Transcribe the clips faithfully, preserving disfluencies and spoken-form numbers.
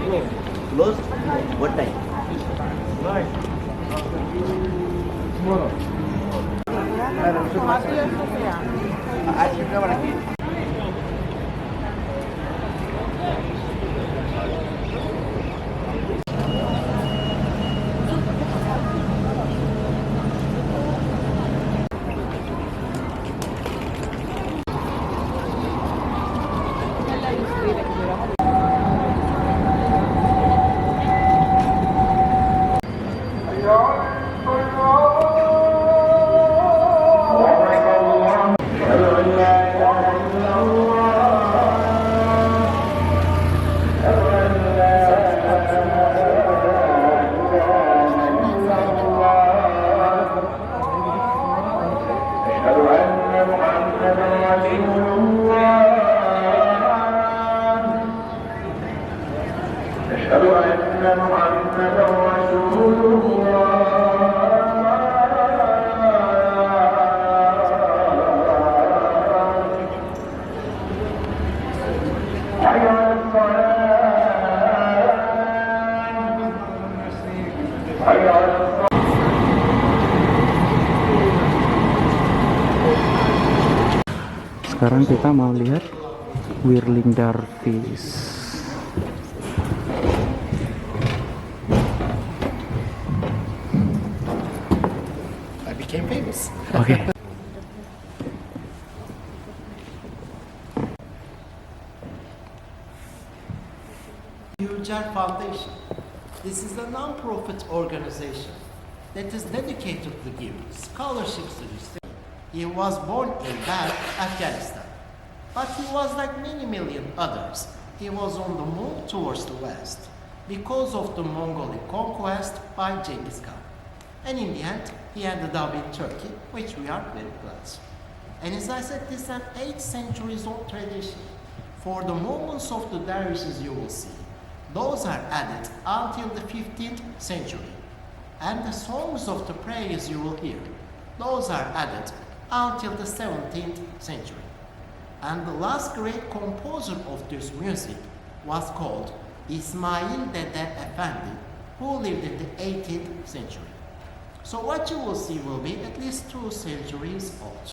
Close. What time? أشهد أن محمدا رسول الله. أشهد أن محمدا رسول الله. حي على الصلاة. حي على الصلاة. Sekarang kita mau lihat Whirling Dervish. I became famous. Oke. Yujar Foundation. This is a non-profit organization that is dedicated to giving scholarships to the students. He was born in Balkh, Afghanistan, but he was like many million others. He was on the move towards the West because of the Mongolic conquest by Genghis Khan. And in the end, he ended up in Turkey, which we are very glad. And as I said, this is an eight centuries old tradition. For the moments of the dervishes you will see, those are added until the fifteenth century. And the songs of the prayers you will hear, those are added until the seventeenth century. And the last great composer of this music was called Ismail Dede Effendi, who lived in the eighteenth century. So what you will see will be at least two centuries old.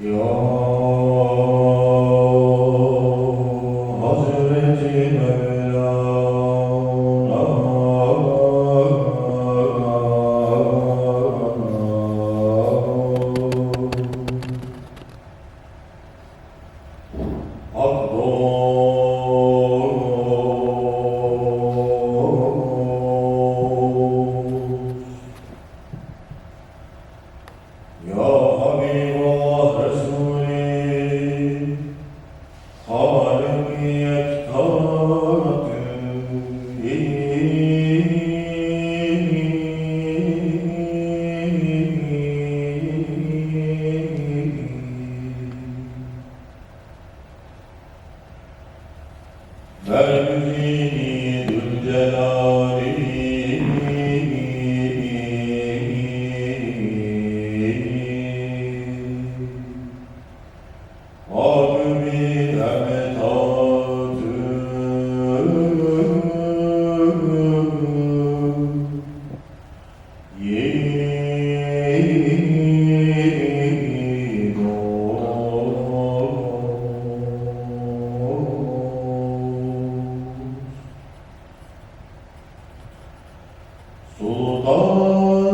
يا حضرة مولانا. يا حبيب الله رسولي، خالق يكتب. بارزني ذو الجلال. أقبل أمتعت. سلطان.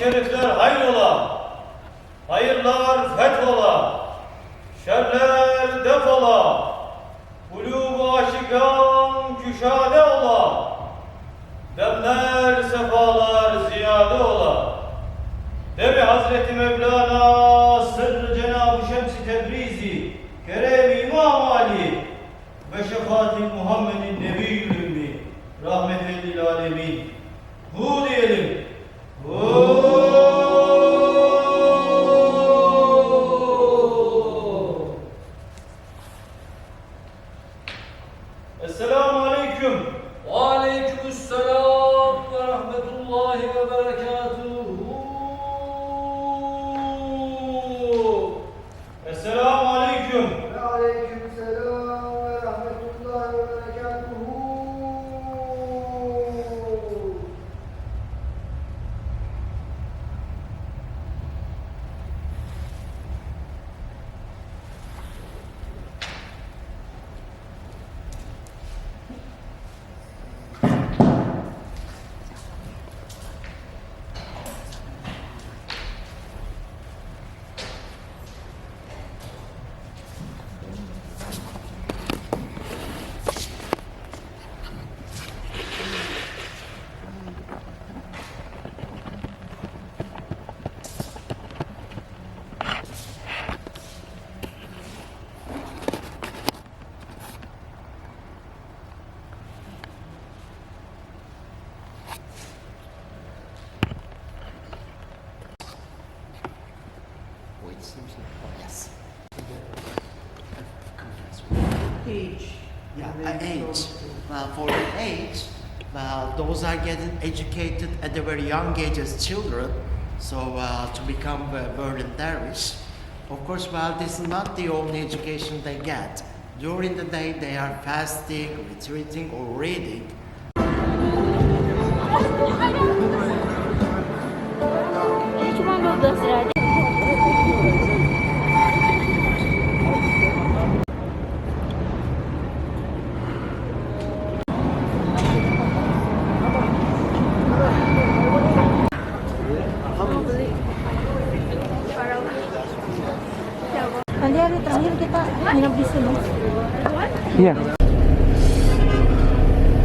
Şerifler hayır ola, hayırlar feth ola, şerler def ola, kulub-u aşikan küşade ola, demler sefalar ziyade ola. Devi Hazreti Mevlana Sırrı Cenab-ı Şems-i Tebrizi, Kerem-i İmam-ı Ali ve şefaati Muhammedin Nebiyyül Ümmi, rahmeten lil alemin. Hu diyelim. Hu. Esselamu aleyküm. Ve aleykümüsselam ve rahmetullahi ve berekatuhu. Esselamu aleyküm. Ve aleykümselam ve rahmetullahi ve berekatuhu. Oh, it seems like, oh, yes. Age. Yeah, uh, age. Well, for the age, well, those are getting educated at a very young age as children, so, uh, to become, uh, verdant dervish. Of course, well, this is not the only education they get. During the day, they are fasting, retreating, or reading. Ini cuma dua belas derajat. Nanti hari terakhir kita nginep di sini. Iya.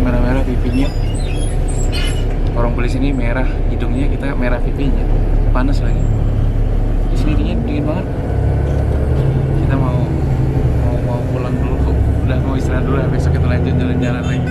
Merah-merah pipinya. Orang beli sini merah hidungnya, kita merah pipinya. Panas lagi. Di sini dingin, dingin banget. Kita mau, mau, mau pulang dulu. Udah mau istirahat dulu, besok kita lanjut jalan-jalan lagi.